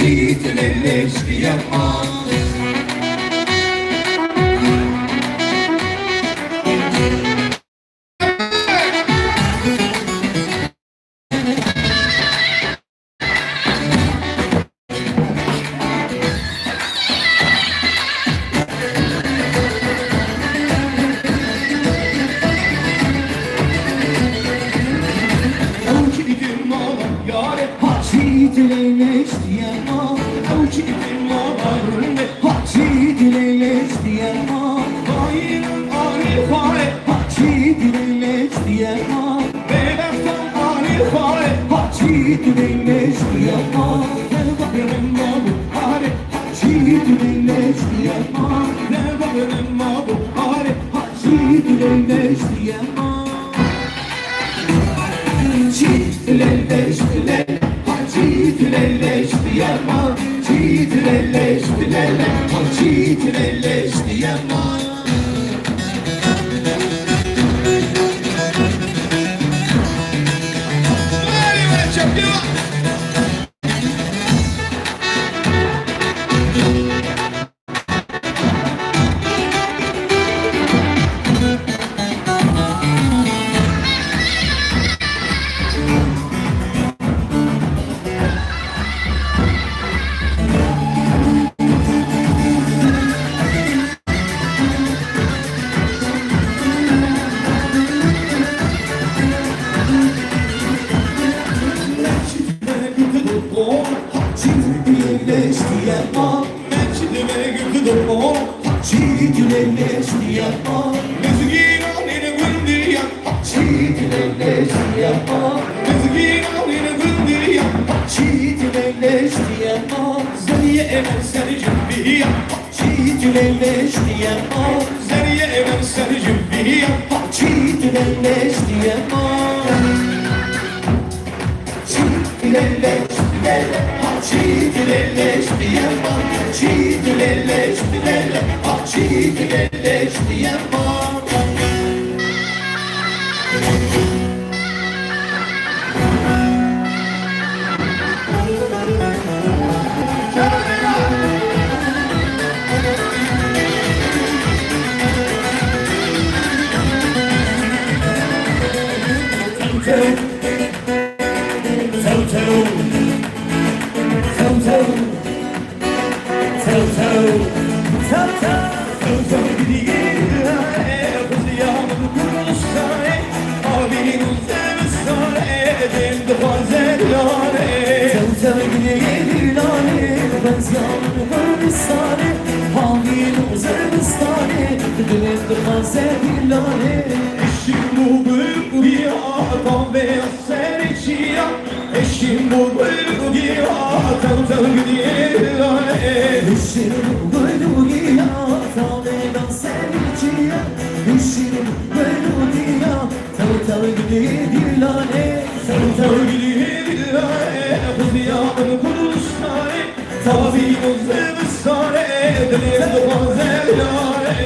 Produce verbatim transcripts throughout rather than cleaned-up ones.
Dilê leş diye ma. Ew çi dikin mala yare, ha çi dilê leş diye ma. Ew çi dikin mala rinde, ha çi dilê leş diye ma. Kayîn arê xware, ha çi dilê leş diye ma. Bêbextan arê xware, ha çi dilê leş diye ma. Deva birin ma bu are, ha çi dilê leş diye ma. Deva birin ma bu are, ha çi dilê leş diye ma. Çî dilê leş dilê, ha çî dilê leş diye ma. Çî dilê leş dilê, ha çî dilê leş diye ma. Çî dilê leş diye ma. Zeriyê ev ser civî ya. Çî dilê leş diye ma. Çî dilê leş diye ma. Çî dilê leş diye ma. Çî dilê leş diye ma. Çî dilê leş diye ma. Tew, tew. Tew, tew. Tew, tew. Tew, tew. Tew, tew gidiyê dilane, xwezîya min Kurdistanê, havîn û zemistanê, dêm dixwaze dilane. Tew, tew gidiyê dilane, xwezîya min Kurdistanê, havîn û zemistanê, dêm dixwaze dilane. Işim bu gül bu ya, tam beyaz. Serê çiya, eşîn bû gul û giya, tew tew gidiyê dilane. Eşîn bû gul û giya, tavê dan serê çiya. Eşîn bû gul û giya, tew tew gidiyê dilane. Tew tew gidiyê dilane, xwezîya min Kurdistanê. Tavî û zivistanê, dilê dixwaze yare.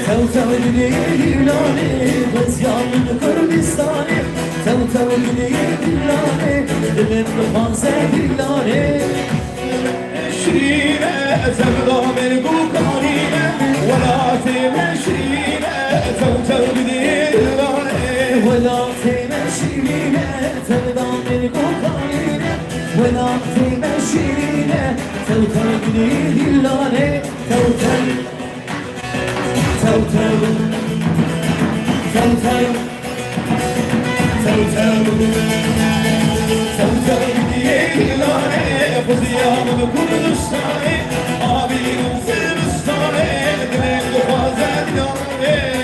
Tew tew gilê Hîlanê, xwezya min Kurdistanê. Tew tew gilê Hîlanê, dilim dixwaze Hîlanê. Şirîne, sevda min ku kanîne, welatê me şirîne, tew tew gilê Hîlanê. Welatê me şirîne, sevda min ku kanîne, welatê me şirîne, tew tew gilê Hîlanê, tew tew. Tew tew. Tew tew. Tew tew. Tew tew. Yê Hîlanê, Xiziya min Kurdistanê, avîn û zivistanê, dilê dixwaze diyarê.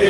Kî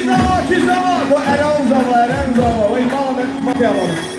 zava, kî zava? Bo Eren zava, Eren zava. Wey, ma, ma, ma, ma.